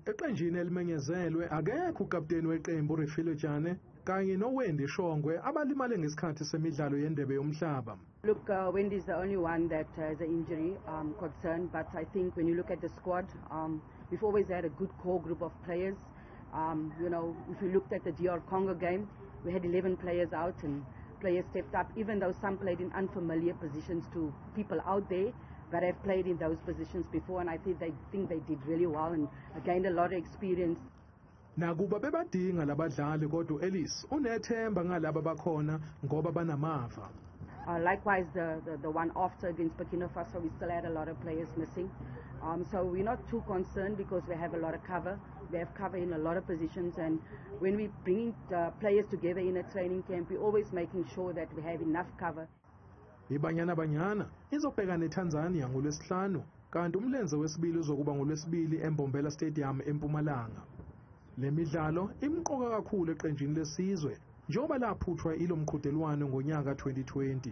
Eqenjini Limenyezelwe akekho ukapteni weqembu U-Refiloe kanye no-Wendy Shongwe abalimale ngesikhathi semidlalo yendebe yomhlaba. Look, Wendy is the only one that has an injury concern, but I think when you look at the squad, we've always had a good core group of players. You know, if you looked at the DR Congo game, we had 11 players out and players stepped up, even though some played in unfamiliar positions to people out there, but have played in those positions before, and I think they did really well and gained a lot of experience. Nakuba bebadinga labadlali kodwa Ellis unethemba ngalabo bakhona ngoba banamava. Likewise, the one after against Burkina Faso, we still had a lot of players missing. So we're not too concerned because we have a lot of cover. We have cover in a lot of positions, and when we bring players together in a training camp, we're always making sure that we have enough cover. Banyana Banyana izobhekana Ne-Tanzania Ngolwesihlanu, kanti umlenze wesibili uzokuba ngoLwesibili eMbombela Stadium eMpumalanga. Le midlalo imqoka kakhulu eqenjini lesizwe njengoba laphuthwa ilo mqhudelwano ngonyaka 2020.